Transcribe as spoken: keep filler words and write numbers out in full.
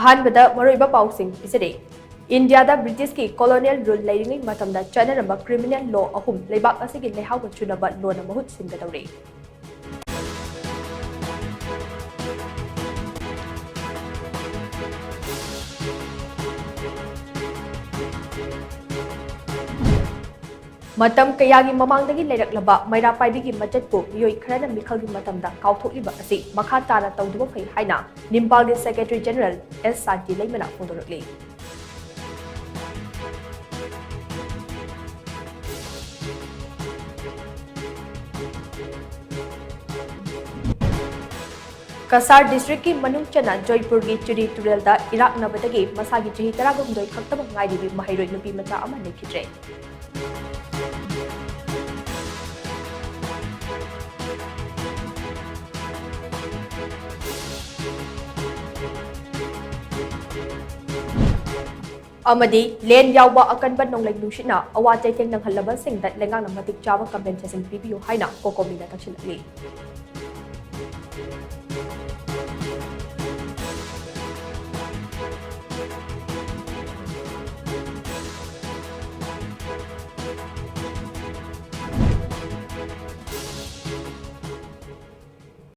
ꯑꯍꯥꯟꯕꯗ ꯃꯔꯨꯑꯣꯏꯕ ꯄꯥꯎꯁꯤꯡ ꯄꯤꯖꯔꯤ꯫ ꯏꯟꯗꯤꯌꯥꯗ ꯕ꯭ꯔꯤꯇꯤꯁꯀꯤ colonial rule ꯂꯩꯔꯤꯉꯩ ꯃꯇꯝꯗ ꯆꯠꯅꯔꯝꯕ criminal law ꯑꯍꯨꯝ ꯂꯩꯕꯥꯛ ꯑꯁꯤꯒꯤ ꯂꯩꯍꯥꯎꯒ ꯆꯨꯅꯕ ꯂꯣꯅ ꯃꯍꯨꯠ ꯁꯤꯟꯒꯗꯧꯔꯤ꯫ ꯃꯇꯝ ꯀꯌꯥꯒꯤ ꯃꯃꯥꯡꯗꯒꯤ ꯂꯩꯔꯛꯂꯕ ꯃꯩꯔꯥ ꯄꯥꯏꯕꯤꯒꯤ ꯃꯆꯠꯄꯨ ꯃꯤꯑꯣꯏ ꯈꯔꯅ ꯃꯤꯈꯜꯒꯤ ꯃꯇꯝꯗ ꯀꯥꯎꯊꯣꯛꯂꯤꯕ ꯑꯁꯤ ꯃꯈꯥ ꯇꯥꯅ ꯇꯧꯗꯕ ꯐꯩ ꯍꯥꯏꯅ ꯅꯤꯝꯄꯥꯜꯒꯤ Secretary General ꯑꯦꯁ ꯁꯥꯟꯇꯤ ꯂꯩꯃꯅ ꯐꯣꯡꯗꯣꯔꯛꯂꯤ꯫ ꯀꯁꯥꯔ district ꯀꯤ ꯃꯅꯨꯡ ꯆꯟꯅ ꯖꯣꯏꯄꯨꯔꯒꯤ ꯆꯨꯔꯤ ꯇꯨꯔꯦꯜꯗ ꯏꯔꯥꯛꯅꯕꯗꯒꯤ ꯃꯁꯥꯒꯤ ꯆꯍꯤ ꯇꯔꯥꯍꯨꯝꯗꯣꯏ ꯈꯛꯇꯃꯛ ꯉꯥꯏꯔꯤꯕꯤ ꯃꯍꯩꯔꯣꯏ ꯅꯨꯄꯤ ꯃꯆꯥ ꯑꯃ ꯂꯩꯈꯤꯗ꯭ꯔꯦ꯫ ꯑꯃꯗꯤ ꯂꯦꯟ ꯌꯥꯎꯕ ꯑꯀꯟꯕ ꯅꯣꯡꯂꯩ ꯅꯨꯡꯁꯤꯠꯅ ꯑꯋꯥ ꯆꯩꯊꯦꯡ ꯅꯪꯍꯜꯂꯕꯁꯤꯡꯗ ꯂꯩꯉꯥꯛꯅ ꯃꯇꯤꯛ ꯆꯥꯕ compensation ꯄꯤꯕꯤꯌꯨ ꯍꯥꯏꯅ ꯀꯣꯀꯣꯃꯤꯅ ꯇꯛꯁꯤꯜꯂꯛꯂꯤ꯫